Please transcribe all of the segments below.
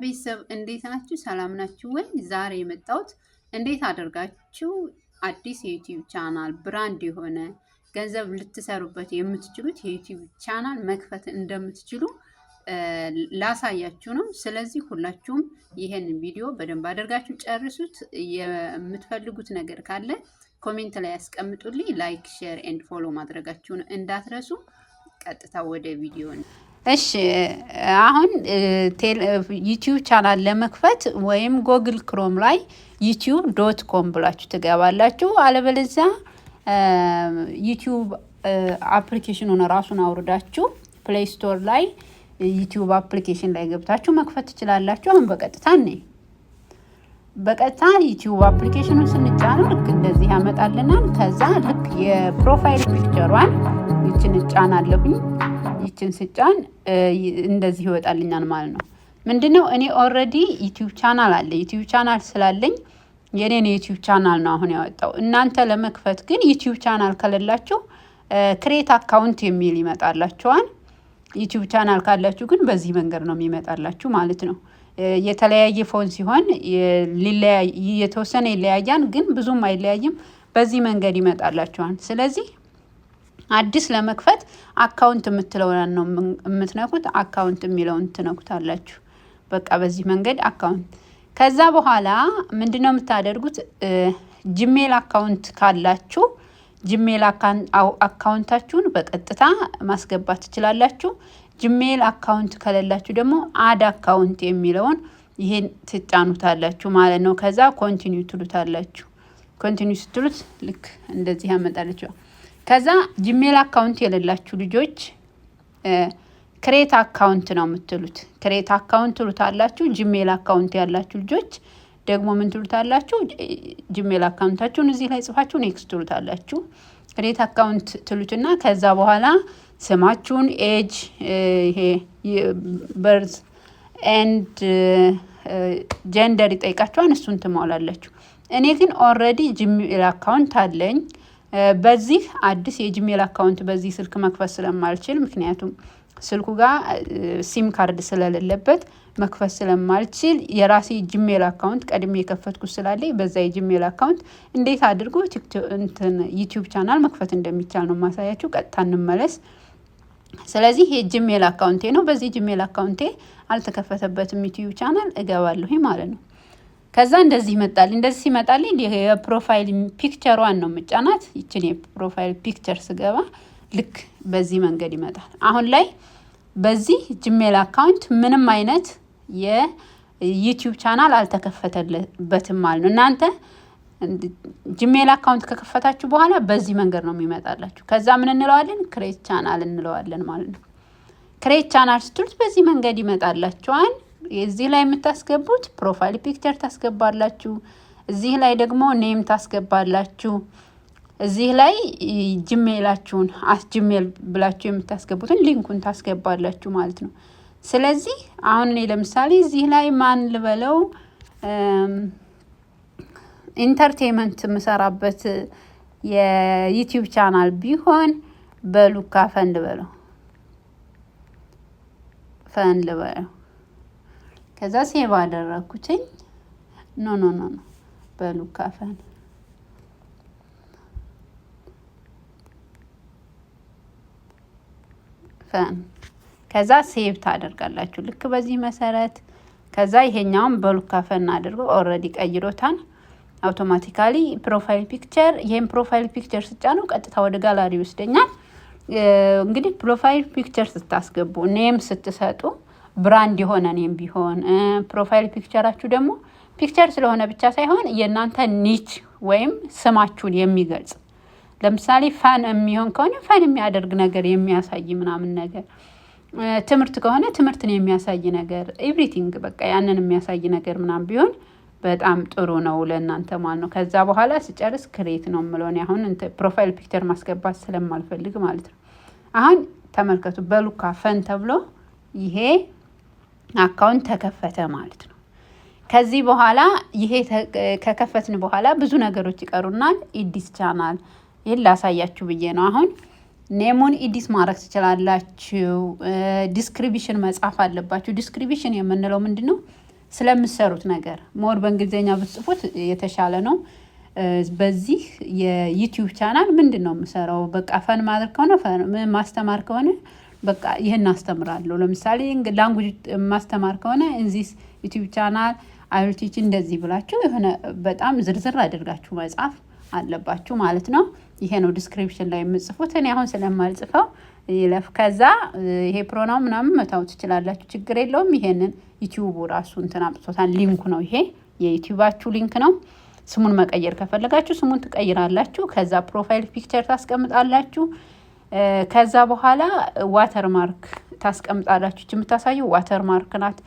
ቤተሰብ፣ እንዴት ናችሁ? ሰላም ናችሁ ወይ? ዛሬ የመጣሁት እንዴት አድርጋችሁ አዲስ የ YouTube channel፣ brand የሆነ ገንዘብ ልትሰሩበት የምትችሉት የ YouTube channel መክፈት እንደምትችሉ ላሳያችሁ ነው። ስለዚህ ሁላችሁም ይህን ቪዲዮ በደንብ አድርጋችሁ ጨርሱት። የምትፈልጉት ነገር ካለ comment ላይ ያስቀምጡልኝ። Like፣ share and follow ማድረጋችሁን እንዳትረሱ። ቀጥታ ወደ ቪዲዮ። እሺ፣ አሁን YouTube channel ለመክፈት ወይም Google Chrome ላይ YouTube.com ብላችሁ ትገባላችሁ። አለበለዚያ YouTube application ኑን ራሱን አውርዳችሁ Play Store ላይ YouTube application ላይ ገብታችሁ መክፈት ትችላላችሁ። አሁን በቀጥታ YouTube application ኑን ስንጫነው ልክ እንደዚህ ያመጣልናል። ከዛ ልክ የ profile picture ሯን ይችን እጫናለሁኝ። ይችን ስጫን እንደዚህ ይወጣልኛል ማለት ነው። ምንድነው፣ እኔ already YouTube channel አለ። YouTube channel ስላለኝ የኔን የ YouTube channel ነው አሁን ያወጣው። እናንተ ለመክፈት ግን YouTube channel ከሌላችሁ create account የሚል ይመጣላችኋል። YouTube channel ካላችሁ ግን በዚህ መንገድ ነው የሚመጣላችሁ ማለት ነው። የተለያየ phone ሲሆን የተወሰነ ይለያያል፣ ግን ብዙም አይለያይም። በዚህ መንገድ ይመጣላችኋል። ስለዚህ አዲስ ለመክፈት account የምትለውን ነው የምትነኩት። Account የሚለውን ትነኩታላችሁ። በቃ በዚህ መንገድ account። ከዛ በኋላ ምንድነው የምታደርጉት? Gmail account ካላችሁ Gmail account ኣችሁን በቀጥታ ማስገባት ትችላላችሁ። Gmail account ከሌላችሁ ደግሞ add account የሚለውን ይሄን ትጫኑታላችሁ ማለት ነው። ከዛ continue ትሉታላችሁ። Continue ስትሉት ልክ እንደዚህ ያመጣላችኋል። ከዛ Gmail account የሌላችሁ ልጆች create account ነው የምትሉት። Create account ትሉታላችሁ። Gmail account ያላችሁ ልጆች ደግሞ ምን ትሉታላችሁ? Gmail account ኣችሁን እዚህ ላይ ጽፋችሁ next ትሉታላችሁ። Create account ትሉትና ከዛ በኋላ ስማችሁን፣ age፣ ይሄ birth and gender ይጠይቃችኋል። እሱን ትሞላላችሁ። እኔ ግን already Gmail account አለኝ። በዚህ አዲስ የ Gmail account በዚህ ስልክ መክፈት ስለማልችል፣ ምክንያቱም ስልኩ ጋር SIM card ስለሌለበት መክፈት ስለማልችል፣ የራሴ Gmail account ቀድሜ የከፈትኩት ስላለኝ በዛ የ Gmail account እንዴት አድርጎ እንትን YouTube channel መክፈት እንደሚቻል ነው ማሳያችሁ። ቀጥታ እንመለስ። ስለዚህ የ Gmail account ኤ ነው። በዚህ Gmail account ኤ አልተከፈተበትም YouTube channel፣ እገባለሁ ማለት ነው። ከዛ እንደዚህ ይመጣል። እንደዚህ ሲመጣልኝ የ profile picture ሯን ነው የምጫናት። ይችን የ profile picture ስገባ ልክ በዚህ መንገድ ይመጣል። አሁን ላይ በዚህ Gmail account ምንም አይነት የ YouTube channel አልተከፈተበትም ማለት ነው። እናንተ Gmail account ከከፈታችሁ በኋላ በዚህ መንገድ ነው የሚመጣላችሁ። ከዛ ምን እንለዋለን? Create channel እንለዋለን ማለት ነው። Create channel ስትሉት በዚህ መንገድ ይመጣላችኋል። እዚህ ላይ የምታስገቡት profile picture ታስገባላችሁ። እዚህ ላይ ደግሞ name ታስገባላችሁ። እዚህ ላይ Gmail ኣችሁን at Gmail ብላችሁ የምታስገቡትን link ኡን ታስገባላችሁ ማለት ነው። ስለዚህ አሁን እኔ ለምሳሌ እዚህ ላይ ማን ልበለው፣ entertainment የምሰራበት የ YouTube channel ቢሆን በሉካ fun ልበለው፣ fun ልበለው። ከዛ save አደረግኩትኝ። No, no, no, no፣ በሉካ fun fun። ከዛ save ታደርጋላችሁ ልክ በዚህ መሰረት። ከዛ ይሄኛውን በሉካ fun አድርጎ already ቀይሮታል automatically። Profile picture፣ ይሄን profile picture ስጫነው ቀጥታ ወደ ጋላሪ ይወስደኛል። እንግዲህ profile picture ስታስገቡ፣ name ስትሰጡ brand የሆነ name ቢሆን፣ profile picture ኣችሁ ደግሞ picture ስለሆነ ብቻ ሳይሆን የእናንተ niche ወይም ስማችሁን የሚገልጽ፣ ለምሳሌ fun የሚሆን ከሆነ fun የሚያደርግ ነገር የሚያሳይ ምናምን ነገር፣ ትምህርት ከሆነ ትምህርትን የሚያሳይ ነገር፣ everything በቃ ያንን የሚያሳይ ነገር ምናምን ቢሆን በጣም ጥሩ ነው ለእናንተ ማለት ነው። ከዛ በኋላ ስጨርስ create ነው የምለው። እኔ አሁን profile picture ማስገባት ስለማልፈልግ ማለት ነው። አሁን ተመልከቱ፣ በሉካ fun ተብሎ ይሄ account ተከፈተ ማለት ነው። ከዚህ በኋላ ይሄ ከከፈትን በኋላ ብዙ ነገሮች ይቀሩናል። Edit channel፣ ይህን ላሳያችሁ ብዬ ነው። አሁን name ኡን edit ማድረግ ትችላላችሁ። Description መጻፍ አለባችሁ። Description የምንለው ምንድን ነው? ስለምትሰሩት ነገር more በእንግሊዝኛ ብትጽፉት የተሻለ ነው። በዚህ የ YouTube channel ምንድን ነው የምሰራው? በቃ fun ማድረግ ከሆነ፣ ማስተማር ከሆነ በቃ ይህን አስተምራለሁ። ለምሳሌ language ማስተማር ከሆነ in this YouTube channel I will teach እንደዚህ ብላችሁ የሆነ በጣም ዝርዝር አድርጋችሁ መጻፍ አለባችሁ ማለት ነው። ይሄ ነው description ላይ የምጽፉት። እኔ አሁን ስለማልጽፈው ይለፍ። ከዛ ይሄ pronoun ምናምን መተው ትችላላችሁ፣ ችግር የለውም። ይሄንን YouTube ኡ ራሱ እንትን አምጥቶታል። Link ኡ ነው ይሄ፣ የ YouTube ኣችሁ link ነው። ስሙን መቀየር ከፈለጋችሁ ስሙን ትቀይራላችሁ። ከዛ profile picture ታስቀምጣላችሁ። ከዛ በኋላ watermark ታስቀምጣላችሁ። የምታሳየው watermark ናት።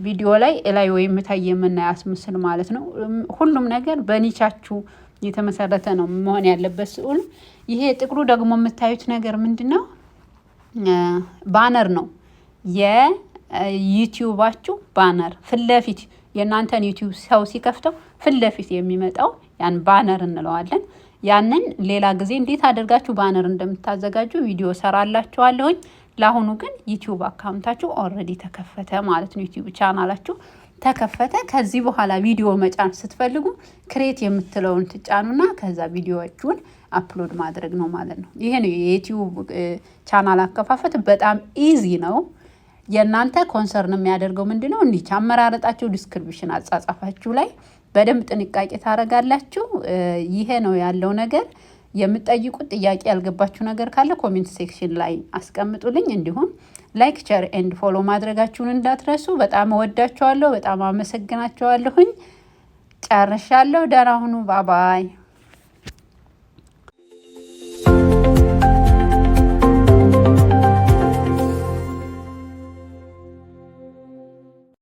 ቪዲዮ ላይ እላይ ወይም እታይ የምናያት ምስል ማለት ነው። ሁሉም ነገር በ niche ኣችሁ የተመሰረተ ነው መሆን ያለበት ስዕሉ። ይሄ ጥቁሩ ደግሞ የምታዩት ነገር ምንድን ነው? Banner ነው። የ YouTube ኣችሁ banner ፊት ለፊት የእናንተን YouTube ሰው ሲከፍተው ፊት ለፊት የሚመጣው ያን banner እንለዋለን። ያንን ሌላ ጊዜ እንዴት አድርጋችሁ banner እንደምታዘጋጁ ቪዲዮ ሰራላችኋለሁኝ። ለአሁኑ ግን YouTube account ኣችሁ already ተከፈተ ማለት ነው። YouTube channel ኣችሁ ተከፈተ። ከዚህ በኋላ ቪዲዮ መጫን ስትፈልጉ create የምትለውን ትጫኑና ከዛ ቪዲዮዎቹን upload ማድረግ ነው ማለት ነው። ይሄ ነው የ YouTube channel አከፋፈት። በጣም easy ነው። የእናንተ concern የሚያደርገው ምንድን ነው? Niche አመራረጣችሁ፣ description አጻጻፋችሁ ላይ በደንብ ጥንቃቄ ታደርጋላችሁ። ይሄ ነው ያለው ነገር። የምትጠይቁት ጥያቄ፣ ያልገባችሁ ነገር ካለ comment section ላይ አስቀምጡልኝ። እንዲሁም like፣ share and follow ማድረጋችሁን እንዳትረሱ። በጣም እወዳችኋለሁ። በጣም አመሰግናችኋለሁኝ። ጨርሻለሁ። ደህና ሁኑ። Bye bye።